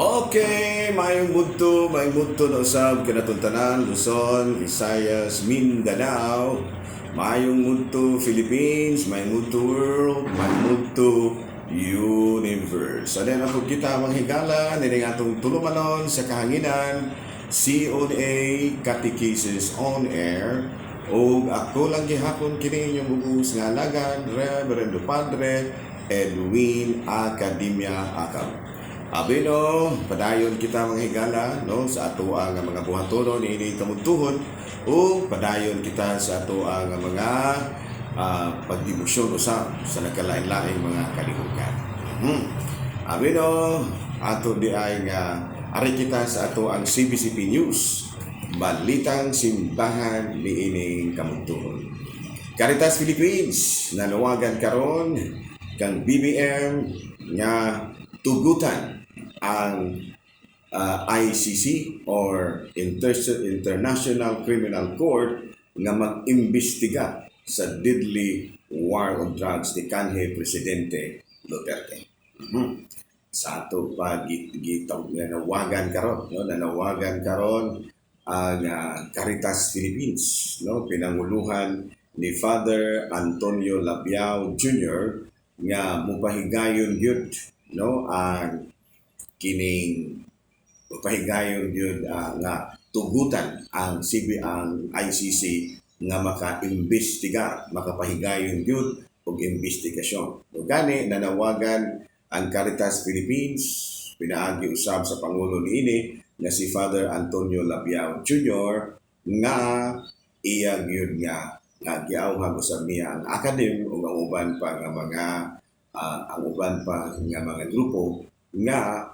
Okay, maayong budto na usab kanatong tanan, Luzon, Visayas, Mindanao, maayong budto Philippines, maayong budto world, maayong budto universe. So then ako kita mga higala, nining atong tulumanon sa kahanginan, COA Catechesis on Air, ug ako lang gihapon kini inyong bugos nga alagad, Reverendo Padre Edwin Academia Acab. Abi no, padayon kita mga higala, no, sa ato ang mga buhatonon niini kamudtuhon ug padayon kita sa ato ang mga pagdebosyon usab sa nagkalain-laing mga kalihukan. Abi no, ato di ay nga ari kita sa ato ang CBCP News, Balitang Simbahan niining kamudtuhon. Caritas Philippines nanawagan karon kang BBM nga tugutan ang ICC or International Criminal Court nga mag-imbestiga sa deadly war on drugs ni kanhi Presidente Duterte. Sa ato pa gitawag nanawagan karon, no, nanawagan karon ang Caritas Philippines, no, pinanguluhan ni Father Antonio Labiao Jr. nga mupahigayon gyud, no, ang kining mupahigayon gyud nga tugutan ang CB ang ICC nga maka-imbestigar, makapahigayon gyud og investigasyon. O gani nanawagan ang Caritas Philippines pinaagi usab sa pangulo niini nga si Father Antonio Labiao Jr. nga iya gyud nga nga giawhag usab niya ang academe ug ang uban pa nga mga ang uban pa nga mga grupo nga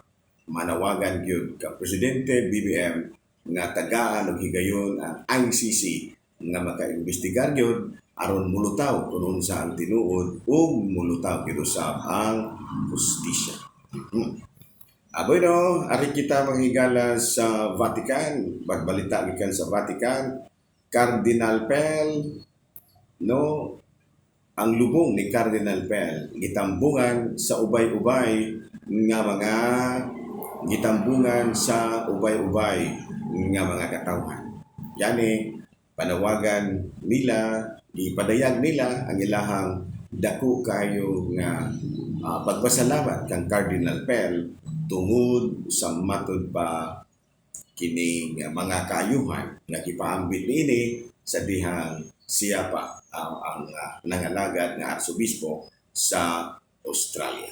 manawagan gyud ka Presidente BBM nga tagaan og higayon ang ICC nga makaimbestigar gyud aron mulutaw kung unsa ang tinuod ug mulutaw gyud usab ang hustisya. Aboy no, ari kita manghigala sa Vatican, bagbalita gikan sa Vatican, Cardinal Pell, no, ang lubong ni Cardinal Pell gitambungan sa ubay-ubay nga mga gitambungan sa ubay-ubay nga mga katawhan. Yani panawagan nila, gipadayag nila ang ilahang dako kayo nga pagpasalamat kang Cardinal Pell tungod sa matud pa kining mga kaayuhan nga gipaambit niini sa dihang siya pa ang nangalagad nga arsobispo sa Australia.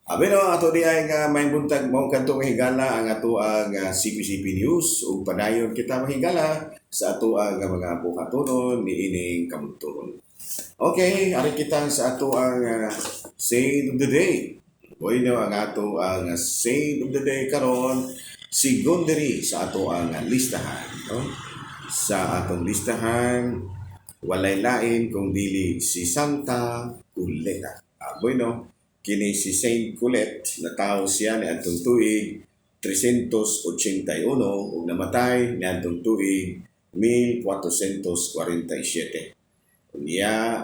Abi no, ato di ay nga may buntag mao kadto mga higala ang ato ang CPCP News ug padayon kita mahigala sa ato ang mga buhatonon niining kamudtuhon. Okay, ari kita sa ato ang Saint of the Day. Bueno, ang ato ang Saint of the Day karon sigon diri sa ato ang listahan, no? Sa atong listahan walay lain kung dili si Santa Coleta. Bueno, kini si Saint Colette, natawo siya ni adtong tuig 381 ug namatay ni adtong tuig 1447. Unya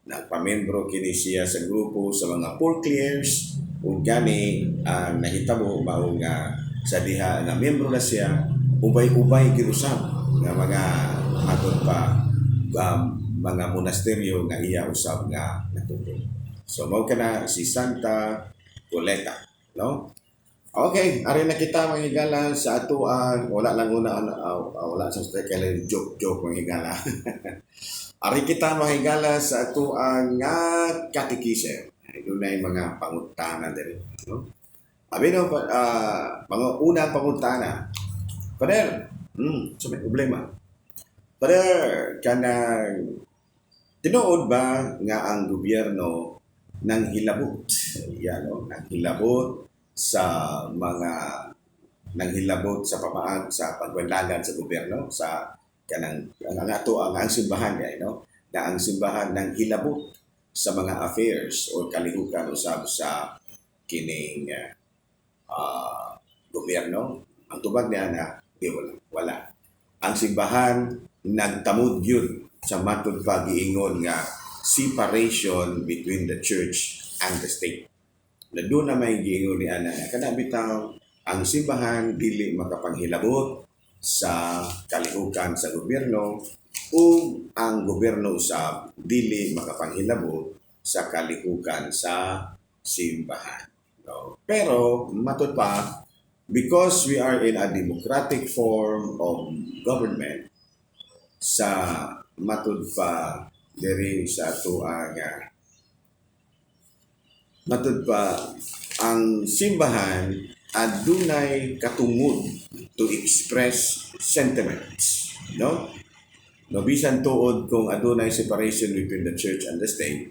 nagpamembro kini siya sa grupo sa mga Poor Clares ug gani ang nahitabo mao nga sa diha nga miyembro na siya, ubay-ubay gyud usab nga mga matod pa mga monasteryo nga iya usab nga natubong. So mao kana si Santa Coleta, no? Okay, ari na kita mga higala sa ato ang wala lang una, wala sa kailan joke joke mga higala. Ari kita mga higala sa ato ang katekism. Dunay mga pangutana diri, no? Abi no, mga unang pangutana. Pader, so may problema. Pader, kanang tinuod ba nga ang gobyerno nang hilabot? Yan, no? Nang hilabot sa mga nang hilabot sa pamaag sa pagbanlagan sa gobyerno sa kanang ang ato ang simbahan ay, no, na ang simbahan nang hilabot sa mga affairs o kalihukan usab sa kining gobyerno. Ang tubag niya na di wala, wala. Ang simbahan nagtamod gyud sa matud pa giingon nga separation between the church and the state. Na duna may giingon ni ana kana bitaw ang simbahan dili makapanghilabot sa kalihukan sa gobyerno ug ang gobyerno usab dili makapanghilabot sa kalihukan sa simbahan. No? Pero matud pa, because we are in a democratic form of government, sa matud pa diri sa atoang matud pa ang simbahan adunay katungod to express sentiments, no? No, bisan tuod kung adunay separation between the church and the state,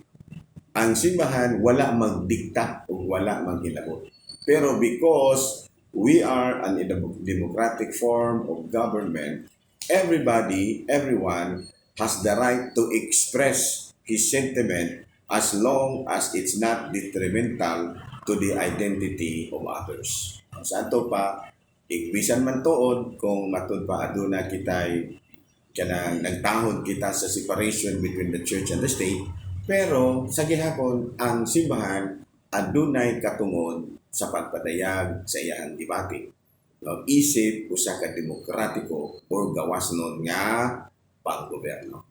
ang simbahan wala magdikta o wala maghilabot. Pero because we are an in a democratic form of government, everybody, everyone has the right to express his sentiment as long as it's not detrimental to the identity of others. Sa ato pa, bisan man tuod kung matud pa aduna kitay kanang nagtahod kita sa separation between the church and the state, pero sa gihapon ang simbahan adunay katungod sa pagpadayag sa iyang gibati, no, isip usa ka demokratiko or gawas nun nga panggobyerno.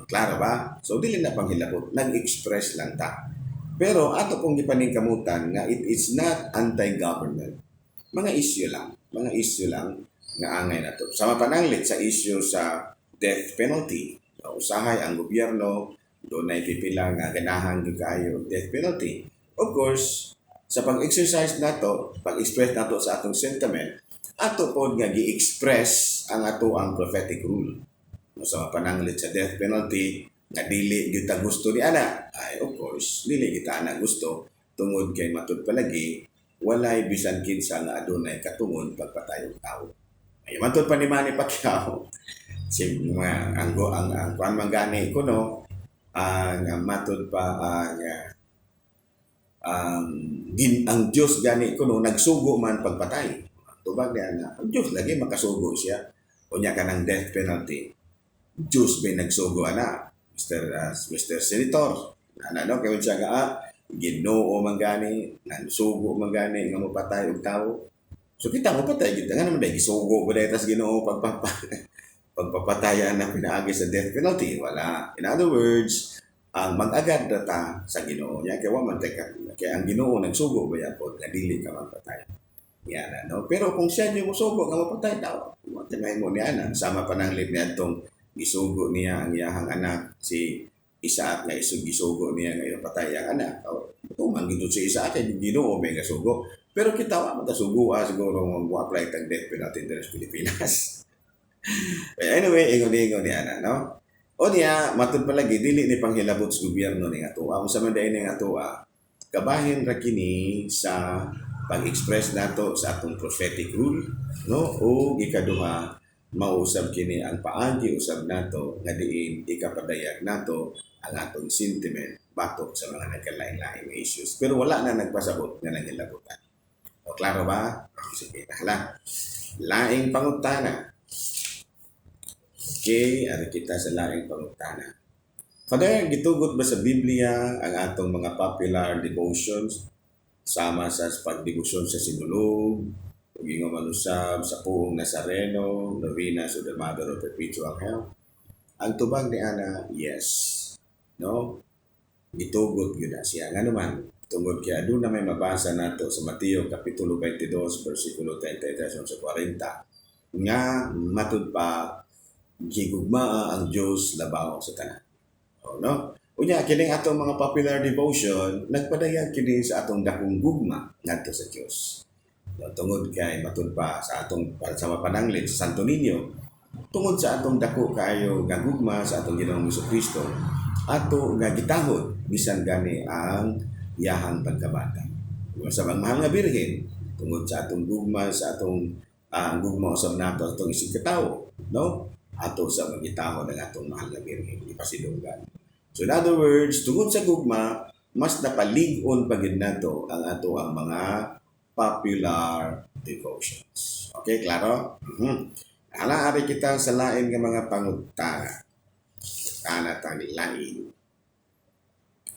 Klaro ba? So dili na panghilabot, nag-express lang ta. Pero ato pong gipaningkamutan nga it is not anti-government. Mga issue lang, mga issue lang nga angay nato. Sama pananglit sa issue sa death penalty. No, usahay ang gobyerno dunay pipila nga ganahan gyud kaayo og death penalty. Of course, sa pag-exercise nato, pag-express nato sa atong sentiment, ato pod nga gi-express ang ato ang prophetic rule. No, sa pananglit sa death penalty nga dili gyud ta gusto ni ana. Ay, of course, dili kita ana gusto tungod kay matud palagi walay bisan kinsa nga adunay katungod pagpatay og tawo. Ay, matud pa ni Manny Pacquiao, si mga ang kuan man gani kuno ang matud pa ang Dios gani kuno nagsugo man pagpatay. Tubag niya na ang Dios lagi makasugo siya. Unya kanang death penalty, Dios may nagsugo ana, Mr. Senator ana, no? Kay siya nga Ginoo man gani nagsugo man gani nga mopatay og tawo, so kita mo patay kita nga naman dahil gisugo ba dahil tas Ginoo pagpapatayan na pinaagi sa death penalty? Wala. In other words, ang mag-agad na ta sa Ginoo niya kay wa man teka kay ang Ginoo nagsugo ba yapon nga dili ka magpatay yan, ano? Pero kung siya niyo mosugo nga mapatay daw, matimahin mo niya na sama pananglit niya atong gisugo niya ang iyahang anak si Isaac nga isug gisugo niya nga ipatay ang anak. O, tuman gito si Isaac kay Ginoo may gasugo. Pero kita wa man ta sugo siguro mag-apply tag death penalty diri sa Pilipinas. But anyway, ingon-ingon niya na, no? O niya, matud palagi, dili ni panghilabot sa gobyerno ni nga tuwa. Kung sa man ni nga tuwa, kabahin ra kini sa pag-express nato sa atong prophetic rule, no? O ikaduha, mausab kini ang paagi usab nato nga diin ikapadayag nato ang atong sentiment batok sa mga nagkalain-lain nga issues. Pero wala na nagpasabot nga nanghilabutan. O klaro ba? Sige, hala. Laing pangutana. Okay, ari kita sa laing pangutana. Father, gitugot ba sa Biblia ang atong mga popular devotions sama sa pagdebosyon sa Sinulog, ug ingon man usab sa Puong Nazareno, Novena to the Mother of Perpetual Help? Ang tubag ni ana, yes. No? Gitugot gyud na siya. Ngano man, tungod kay aduna may mabasa nato sa Mateo kapitulo 22 bersikulo 33 sa 40 nga matud pa gigugmaa ang Dios labaw sa tanan. O, no? Unya kining atong mga popular devotion nagpadayag kini sa atong dakong gugma ngadto sa Dios. No, tungod kay matud pa sa atong sa mapananglit sa Santo Niño, tungod sa atong dako kaayo nga gugma sa atong Ginoong Kristo, ato nga gitahod bisan gani ang iyahang pagkabata. Sa mga mahal nga Birhen, tungod sa atong gugma sa atong ang gugma usab nato atong isig katawo, no? Ato sa magitahod ang atong mahal nga Birhen ipasidunggan. So in other words, tungod sa gugma, mas napalig-on pa gid nato ang ato ang mga popular devotions. Okay, klaro? Ala, ari kita sa lain nga mga pangutana. Tana ta ni lain.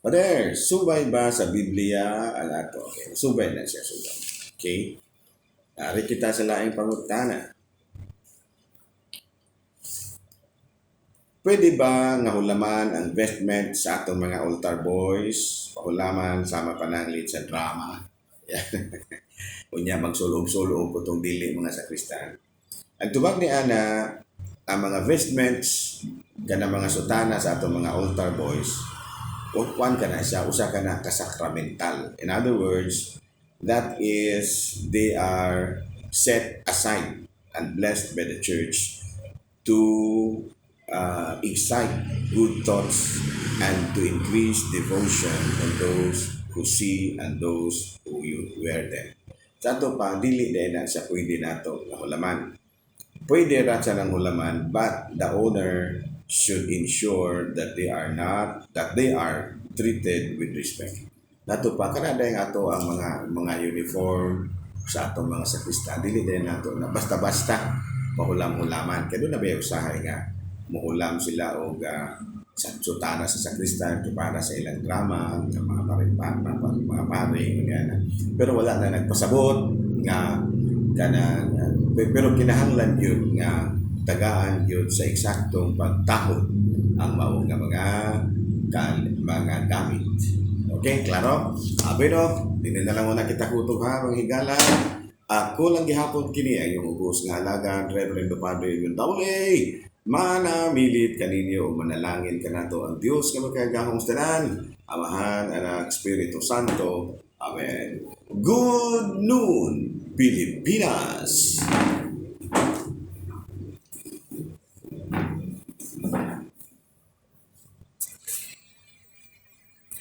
Father, subay ba sa Biblia ang ato? Okay, subay na siya, subay. Okay? Ari kita sa laing pangutana. Pwede ba nga hulaman ang vestment sa atong mga altar boys? Pahulaman sama pananglit sa drama. Unya magsulob-sulob ko tong dili mga sakristan. Ang tubag ni ana, ang mga vestments kana mga sutana sa atong mga altar boys, kuan ka na siya, usa ka na kasakramental. In other words, that is, they are set aside and blessed by the church to excite good thoughts and to increase devotion on those who see and those who you wear them. Sa ato pa, dili na siya pwede nato nga hulaman. Pwede ra siya ng hulaman, but the owner should ensure that they are not, that they are treated with respect. Nato pa, kana dayong ato ang mga uniform sa atong mga sakrista, dili dayon nato na basta-basta pahulam-hulaman. Kaya doon na ba usahay nga muhulam sila og sa sutana sa sakristan para sa ilang drama nga mga pare, mga pare nga na. Pero wala na nagpasabot nga kanang, pero kinahanglan gyud nga tagaan gyud sa eksaktong pagtahod ang mao nga mga gamit. Okay, klaro? Abi no, dili na lang muna kita kutob ha, mga higala. Ako lang gihapon kini ang iyong ubos nga alagad, Reverendo Padre Edwin Daule. Manamilit kaninyo o manalangin kanato ang Dios nga makagagahom sa tanan, Amahan, Anak, Espiritu Santo. Amen. Good noon, Pilipinas!